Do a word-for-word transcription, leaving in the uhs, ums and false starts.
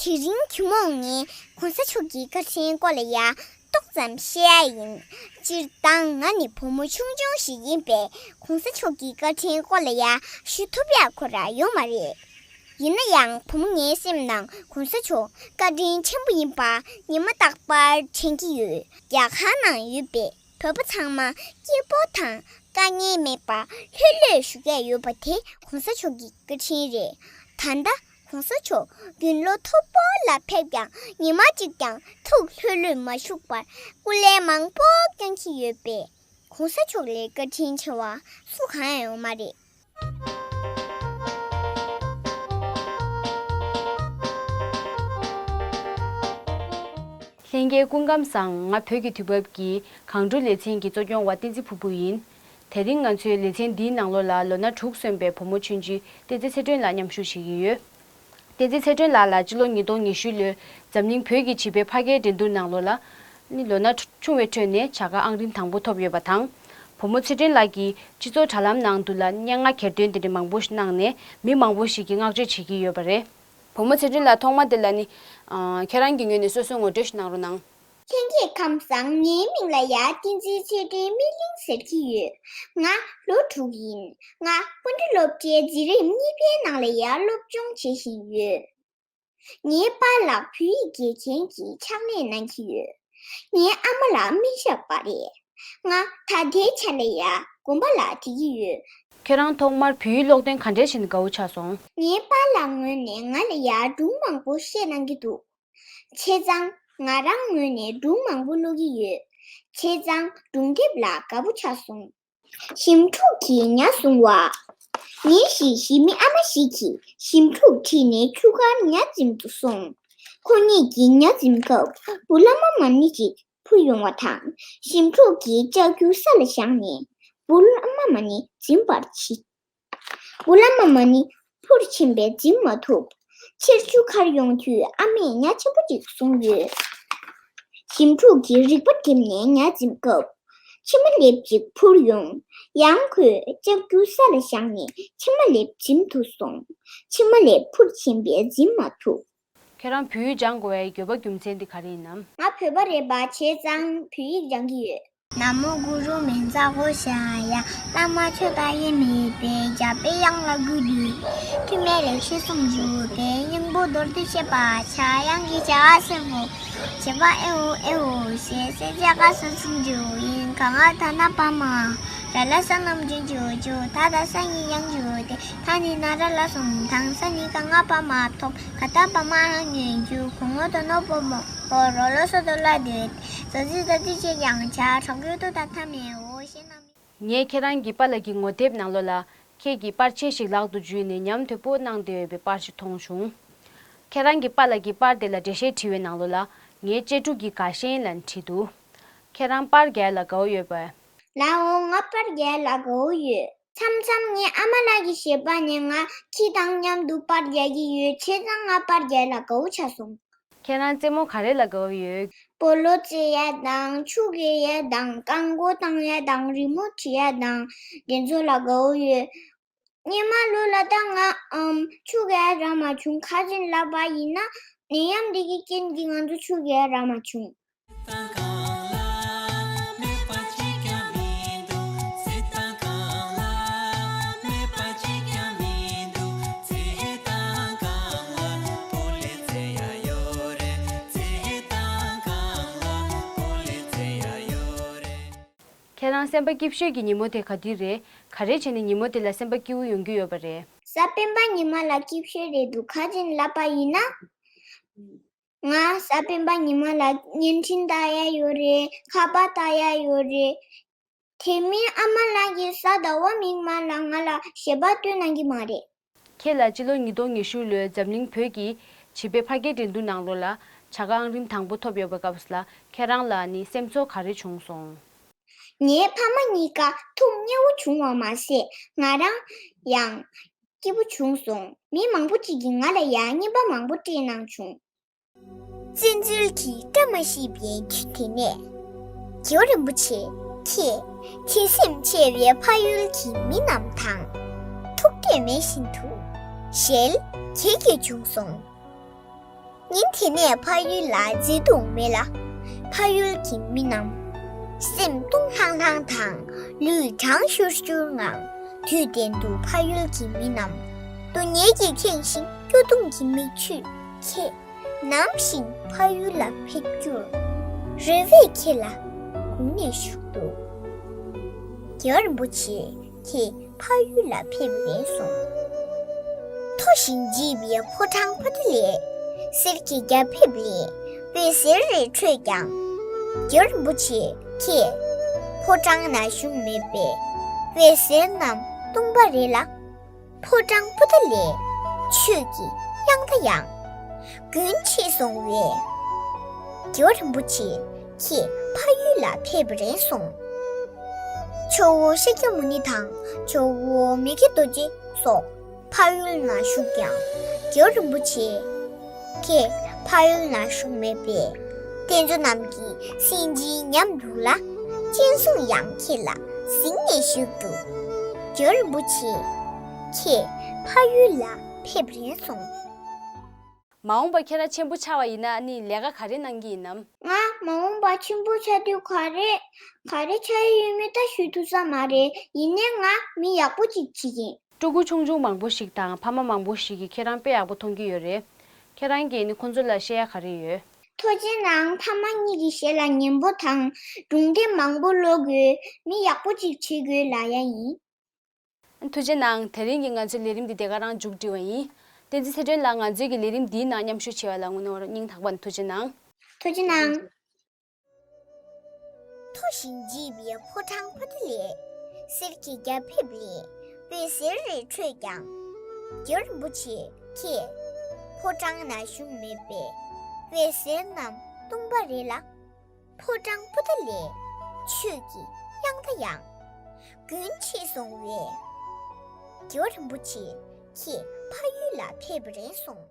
དེ་རིང་ཐུན་མོང་ངས་གོང་ས་མཆོག་གི་བཀའ་དྲིན་སྐོར་ལ་ཡ་ཏོག་ཙམ་བཤད་ཡ་ཡིན། སྤྱིར་བཏང་ང་ནི་བུ་མོ་ཆུང་ཆུང་ཞིག་ཡིན་པས་གོང་ས་མཆོག་གི་བཀའ་དྲིན་སྐོར་ལ་ཡ་ཞུ་ཐུབ་ཡ་ཁོ་ར་ཡོད་མ་རེད། ཡིན་ན་ཡང་བུ་མོ་ངའི་སེམས་ནང་གོང་ས་མཆོག་བཀའ་དྲིན་ཆེན་པོ་ཡིན་པ་ཉི་མ་རྟག་པར་དྲན་གྱི་ཡོད། རྒྱ་གར་ནང་ཡོད་པའི་བོད་པ་ཚང་མ་སྐྱིད་པོ་དང་དཀའ་ངལ་མེད་པ་ལྷོད་ལྷོད་བཞུགས་ཡ་ཡོད་པ་དེ་གོང་ས་མཆོག་གི་བཀའ་དྲིན་རེད། ད་ལྟ་གོང་ས་མཆོག་དགུང་ལོ་མཐོ་པོ་ལ་ཕེབས་ཀྱང་ཉི་མ་གཅིག་ཀྱང་ཐུགས་ལྷོད་ལྷོད་མ་བཞུགས་པར་སྐུ་ལས་མང་པོ་བསྐྱངས་ཀྱི་ཡོད་པས་གོང་ས་མཆོག་ལས་བཀའ་དྲིན་ཆེ་བ་སུ་གང་ཡང་ཡོད་མ་རེད། ལྷན་རྒྱས་སྐུ་ཁམས་བཟང་། ང་བོད་ཀྱི་དུས་བབ་ཀྱི་གངས་ཕྲུག་ལེ་ཚན་གྱི་གཙོ་སྐྱོང་བ་བསྟན་འཛིན་ཕུར་བུ་ཡིན། དེ་རིང་ང་ཚོའི་ལེ་ཚན་འདིའི་ནང་ལོགས་ལ་ལོ་ན་དྲུག་སོན་པའི་བུ་མོ་ཆུང་ཆུང་བསྟན་འཛིན་ཚེ་སྒྲོན་ལགས་མཉམ་ཞུགས་བྱེད་ཀྱི་ཡོད། བསྟན་འཛིན་ཚེ་སྒྲོན་ལགས་ལ་སྤྱི་ལོ་ཉིས་སྟོང་ཉི་ཤུ་ལོའི་འཛམ་གླིང་བོད་ཀྱི་བྱིས་པའི་ཕ་སྐད་འགྲན་བསྡུར་ནང་ལོགས་ལ་ནི་ལོ་ན་ཆུང་བའི་ཁྲོད་ནས་བྱ་དགའ་ཨང་རིམ་དང་པོ་ཐོབ་ཡོད་པ་དང་། བུ་མོ་ཚེ་སྒྲོན་ལགས་ཀྱིས་སྤྱི་ཚོགས་དྲ་ལམ་ནང་དུ་ལ་སྙན་ངག་གྱེར་འདོན་དེ་འདྲ་མང་པོ་ཞིག་གནང་ནས་མི་མང་པོ་ཞིག་གིས་བསྔགས་བརྗོད་བྱེད་ཀྱི་ཡོད་པ་རེད། བུ་མོ་ཚེ་སྒྲོན་ལགས་ཐོག་མ་དེ་ལ་ནི། ཨ། ཁྱེད་རང་གི་ངོས་ནས་སོ་སོའི་ངོ་སྤྲོད་ཞིག་གནང་རོགས་གནང་། ལྷན་རྒྱས་ཁམས་བཟང་། ངའི་མིང་ལ་ཡ་བསྟན་འཛིན་ཚེ་སྒྲོན་སྨིན་གླིང་ཟེར་གྱི་ཡོད། ང་ལོ་དྲུག་ཡིན། ང་སྤུན་ཟླ་སློབ་གྲྭའི་འཛིན་རིམ་གཉིས་པའི་ནང་ལ་ཡ་སློབ་སྦྱོང་བྱེད་བཞིན་ཡོད། ངའི་པཱ་ལགས་བོད་ཡིག་དགེ་རྒན་གྱི་ཕྱག་ལས་གནང་གི་ཡོད། ངའི་ཨ་མ་ལགས་སྨན་ཞབས་པ་རེད། ང་ད་ལྟའི་ཆ་ལ་ཡ་དགོན་པ་ལ་བསྡད་ཀྱི་ཡོད། ཁྱེད་རང་ཐོག་མར་བོད་ཡིག་ཀློག་འདོན་ག་འདྲས་བྱས་ནས་དགའ་བོ་ཆགས་སོང་། ངའི་པཱ་ལགས་ངོས་ནས་ང་ལ་ཡ་སྒྲུང་མང་པོ་བཤད་གནང་གི་འདུག་བྱས་ཙང་ང་རང་ངོས་ནས་སྒྲུང་མང་པོ་ཀློག་གི་ཡོད། བྱས་ཙང་སྒྲུང་དེབ་ལ་དགའ་པོ་ཆགས་སོང་། ཞིམ་ཕྲུག་གིས་ཉ་བཟུང་བ། ཉིན་ཞིག་གཞི་མི་ཨ་མ་ཞིག་གིས་ཞིམ་ཕྲུག་ཁྲིད་ནས་ཆུ་ཁར་ཉ་འཛིན་དུ་སོང་། ཁོ་གཉིས་ཀྱིས་ཉ་འཛིན་སྐབས་བུ་ལྷ་མ་མ་ཎི་ཅིག་འཕུར་ཡོང་བ་དང་ཞིམ་ཕྲུག་གིས་ལྕགས་ཀྱུ་ས་ལ་བཞག་ནས་བུ་ལྷ་མ་མ་ཎི་འཛིན་པར་བྱེད། བུ་ལྷ་མ་མ་ཎི་འཕུར་ཕྱིན་པས་འཛིན་མ་ཐུབ། ཕྱིར་ཆུ་ཁར་ཡོང་དུས་ཨ་མས་ཉ་ཆེན་པོ་ཅིག་བཟུང་ཡོད། ཞིམ་ཕྲུག་གིས་རིག་པ་བསྒྲིམས་ནས་ཉ་འཛིན་སྐབས། མཆི་མ་ལེབ་ཅིག་འཕུར་ཡོང་། ཡང་ཁོས་ལྕགས་ཀྱུ་ས་ལ་བཞག་ནས་མཆི་མ་ལེབ་འཛིན་ཐུབ་སོང་། མཆི་མ་ལེབ་འཕུར་ཕྱིན་པས་འཛིན་མ་ཐུབ། ཁྱེད་རང་བོད་ཡིག་སྦྱང་དགོས་པའི་དགོས་པ་རྒྱུ་མཚན་དེ་ག་རེ་ཡིན་ནམ། ང་བོད་པ་རེད་པ། བྱས་ཙང་བོད་ཡིག་སྦྱང་གི་ཡོད། ན་མོ་གུ་རུ་མཉྫ་ཧོ་ཤཱ་ཡ། བླ་མ་ཁྱོད་ལྟ་ཡི་མེད་པས། རྒྱལ་པོའི་དབྱངས་ལ་གུས་བཏུད་དེ། ཐུགས་སྨད་ལེགས་བཤད་གསུང་བརྗོད་དེ། སྙིང་པོ་མདོར་བསྡུས་བཤད་པར་བྱ། དབྱངས་ཀྱི་བྱ་བ་སེར་པོ་བྱེད་པ་ཨེ་ཧོ་ཨེ་ཧོ་ཞེས། སེར་བྱེས་ཀ་ས་གསུང་བརྗོད་ཡིན། ག་ང་ད་ན་པ་མ། ར་ལ་ས་རྣམ་འབྱེད་འཇུག་འཇུག་ད་ད་ས་ཉིད་དབྱངས་འཇུག་སྟེ། ད་ནི་ན་ར་ལ་གསུམ་དང་། ས་ནི་ག་ང་པ་མ་ཐོབ། ག་ད་པ་མ་ཧ་ཉན་འཇུག་གོ་ངོ་དོ་ནོ་པོ་མོ་ཧོ། རོ་ལོ་སོ་དོ་ལ་དོད། ཟ་ཟི་ད་ཏི་ཅེ་ཡང་ཆ། ཁྲག་རུལ་དུ་ད་ཐ་མེ་འོ་ཞེ་ན་མི། ངས་ཁྱེད་རང་གི་པཱ་ལགས་ཀྱི་ངོ་དེབ་ནང་ལོགས་ལ་ཁྱེད་ཀྱིས་པར་ཆས་ཤིག་ལག་ཏུ་འཇུས་ནས་ཉམས་དོད་པོ་གནང་བསྡད་ཡོད་པའི་པར་ཞིག་མཐོང་བྱུང་། ཁྱེད་རང་གི་པཱ་ལགས་ཀྱི་པར་དེ་ལ་འགྲེལ་བཤད་བྲིས་པའི་ནང་ལོགས་ལ་ངའི་གཅེས་ཕྲུག་གི་དགའ་ཞེན་ལབ་བྲིས་འདུག་ཁྱེད་རང་པར་རྒྱག་ལ་དགའ་བོ་ཡོད་པས། ལའོ། ང་པར་རྒྱག་ལ་དགའ་བོ་ཡོད། མཚམས་མཚམས་ངའི་ཨ་མ་ལགས་ཀྱི་ཞལ་པར་ནས་ང་ཁྱི་དང་མཉམ་དུ་པར་རྒྱག་གི་ཡོད། བྱས་ཙང་ང་པར་རྒྱག་ལ་དགའ་བོ་ཆགས་སོང་། ཁྱེད་རང་རྩེད་མོ་ག་རེ་ལ་དགའ་བོ་ཡོད། སྤོ་ལོ་རྩེ་ཡ་དང་། ཆུ་རྐྱལ་ཡ་དང་། རྐང་མགོ་བཏང་ཡ་དང་། རི་མོ་བྲིས་ཡ་དང་། དེ་ཚོ་ལ་དགའ་བོ་ཡོད། སྔོན་མ་ལོ་ལ་ད་ང་ཨམ་ཆུ་རྐྱལ་རག་མ་བྱུང་། ཁ་ཅིག་ལབ་པ་ཡིན་ན་ནད་ཡམས་འདི་གི་རྐྱེན་གྱིས་ང་ཚོ་ཆུ་རྐྱལ་རག་མ་བྱུང་། ཁྱེད་རང་སེམས་པ་སྐྱིད་ཤོས་ཀྱི་ཉིན་མོ་དེ་ག་དུས་རེད། ག་རེ་བྱས་ནས་ཉིན་མོ་དེ་ལ་སེམས་པ་སྐྱིད་པོ་ཡོང་རྒྱུ་ཡོད་པ་རེད། གཟའ་སྤེན་པ་ཉི་མ་ལ་སྐྱིད་ཤོས་རེད་འདུག་ཁ་ཅིག་ལབ་པ་ཡིན་ན། ང་གཟའ་སྤེན་པ་ཉི་མ་ལ་བརྙན་འཕྲིན་ལྟ་ཡ་ཡོད་རེད། ཁ་པར་ལྟ་ཡ་ཡོད་རེད། དེ་མིན་ཨ་མ་ལགས་ཀྱིས་གཟའ་ཟླ་བ་མིག་དམར་ལ་ང་ལ་ཞལ་པར་སྟོན་གནང་གི་མ་རེད། ཁྱེད་ལ་སྤྱི་ལོ་ཉིས་སྟོང་ཉི་ཤུ་ལོའི་འཛམ་གླིང་བོད་ཀྱི་བྱིས་པའི་ཕ་སྐད་འགྲན་བསྡུར་ནང་ལོགས་ལ་བྱ་དགའ་ཨང་རིམ་དང་པོ་ཐོབ་ཡོད་པའི་སྐབས་སུ་ལ་ཁྱེད་རང་ལ་ནི་སེམས་ཚོར་ག་རེ་བྱུང་སོང་། ངའི་ཕ་མ་གཉིས་ཀ་ཐུགས་མཉེས་པོ་བྱུང་བ་མ་ཟད་ང་རང་ཡང་སྐྱིད་པོ་བྱུང་སོང་། མི་མང་པོ་ཅིག་གིས་ང་ལ་ཡང་རྔན་པ་མང་པོ་སྤྲད་གནང་བྱུང་། བཙན་འཛུལ་གྱིས་བཀྲ་མ་ཤིས་པའི་དུས་དེ་ནས། རྒྱལ་བ་རིན་པོ་ཆེ་ཁྱེད་དད་སེམས་ཆེ་བའི་ཕ་ཡུལ་གྱི་མི་རྣམས་དང་ཐུག་འཕྲད་མེད་བཞིན་དུ་ཞལ་གྱེས་གྱེས་བྱུང་སོང་། ཉིན་དེ་ནས་ཕ་ཡུལ་ལ་མཛེས་སྡུག་མེད་ལ། ཕ་ཡུལ་གྱི་མི་རྣམས་སེམས་སྟོང་ལྷང་ལྷང་དང་ལུས་གྲང་ཤུར་ཤུར་ངང་དུས་གཏན་དུ་ཕ་ཡུལ་གྱི་མི་རྣམས་སྡུག་བསྔལ་གྱིས་ཁེངས་ཤིང་སྐྱོ་གདུང་གི་མིག་ཆུས་ཁྱེད་ནམ་ཞིག་ཕ་ཡུལ་ལ་ཕེབས་རྒྱུར་རེ་བས་ཁྱེད་ལ་སྒུག་ནས་བཞུགས་འདུག་རྒྱལ་བ་རིན་པོ་ཆེ་ཁྱེད་ཕ་ཡུལ་ལ་ཕེབས་རན་སོང་། མཐོ་ཞིང་བརྗིད་པའི་ཕོ་བྲང་པོ་ཏ་ལའི་གསེར་གྱི་རྒྱ་ཕིབས་ལས་འོད་ཟེར་རེ་འཕྲོས་ཀྱང་། རྒྱལ་བ་རིན་པོ་ཆེ་ཁྱེད་ཕོ་བྲང་ན་བཞུགས་མེད་པས་འོད་ཟེར་རྣམས་སྟོང་པ་རེད་ལ། ཕོ་བྲང་པོ་ཏ་ལའི་ཆོས་ཀྱི་དབྱངས་རྟ་ཡང་རྒྱུན་ཆད་སོང་བས། རྒྱལ་བ་རིན་པོ་ཆེ་ཁྱེད་ཕ་ཡུལ་ལ་ཕེབས་རན་སོང་། ཇོ་བོ་ཤཱཀྱ་མུ་ནི་དང་ཇོ་བོ་མི་བསྐྱོད་རྡོ་རྗེ་སོགས་ཕ་ཡུལ་ན་བཞུགས་ཀྱང་རྒྱལ་བ་རིན་པོ་ཆེ་ཁྱེད་ཕ་ཡུལ་ན་བཞུགས་མེད་པས། རྟེན་གཙོ་རྣམས་ཀྱིས་གསན་ཅིང་ཉམས་འདུག་ལ། སྤྱན་ཟུང་ཡང་ཁྱེད་ལ་གཟིགས་ནས་བཞུགས་འདུག་རྒྱལ་བ་རིན་པོ་ཆེ་ཁྱེད་ཕ་ཡུལ་ལ་ཕེབས་རན་སོང་། མ་འོངས་པ་ཁྱེད་རང་ཆེན་པོ་ཆགས་པ་ཡིན་ན་ནི་ལས་ཀ་ག་རེ་གནང་གི་ཡིན་ནམ། ང་མ་འོངས་པ་ཆེན་པོ་ཆགས་དུས་ག་རེ་ག་རེ་ཆགས་ཡོད་མེད་ད་ཞུ་ཐུབ་ས་མ་རེད། ཡིན་ནའི་ང་མི་ཡག་པོ་ཅིག་བྱེད་ཀྱི་ཡིན། ཕྲུ་གུ་ཆུང་ཆུང་མང་པོ་ཞིག་དང་ཕ་མ་མང་པོ་ཞིག་གིས་ཁྱེད་རང་དཔེ་ཡག་པོ་མཐོང་གི་ཡོད་རེད། ཁྱེད་རང་གིས་ནི་ཁོང་ཚོ་ལ་བཤད་ཡ་ག་རེ་ཡོད། ཐུགས་རྗེ་གནང་། ཕ་མ་གཉིས་ཀྱི་ཞལ་ལ་ཉན་པོ་དང་སྒྲུང་དེབ་མང་པོ་ཀློག་དགོས། མི་ཡག་པོ་ཅིག་བྱེད་དགོས་ལབ་ཡ་ཡིན། ཐུགས་རྗེ་གནང་། དེ་རིང་གི་ང་ཚོའི་ལས་རིམ་འདི་དེ་ག་རང་མཇུག་སྒྲིལ་བ་ཡིན། བསྟན་འཛིན་ཚེ་སྒྲོན་ལགས་ང་ཚོའི་གི་ལས་རིམ་འདིའི་ནང་མཉམ་ཞུགས་བྱས་པ་ལ་དངོས་གནས་སྙིང་ཐག་པ་ནས་ཐུགས་རྗེ་གནང་། ཐུགས་རྗེ་གནང་། མཐོ་ཞིང་བརྗིད་པའི་ཕོ་བྲང་པོ་ཏ་ལའི་གསེར་གྱི་རྒྱ་ཕིབས་ལས་འོད་ཟེར་རེ་འཕྲོས་ཀྱང་། རྒྱལ་བ་རིན་པོ་ཆེ་ཁྱེད་ཕོ་བྲང་ན་བཞུགས་མེད་པས་འོད་ཟེར་རྣམས་སྟོང་པ་རེད་ལ། ཕོ་བྲང་པོ་ཏ་ལའི་ཆོས་ཀྱི་དབྱངས་རྟ་ཡང་རྒྱུན་ཆད་སོང་བས། རྒྱལ་བ་རིན་པོ་ཆེ་ཁྱེད་ཕ་ཡུལ་ལ་ཕེབས་རན་སོང་།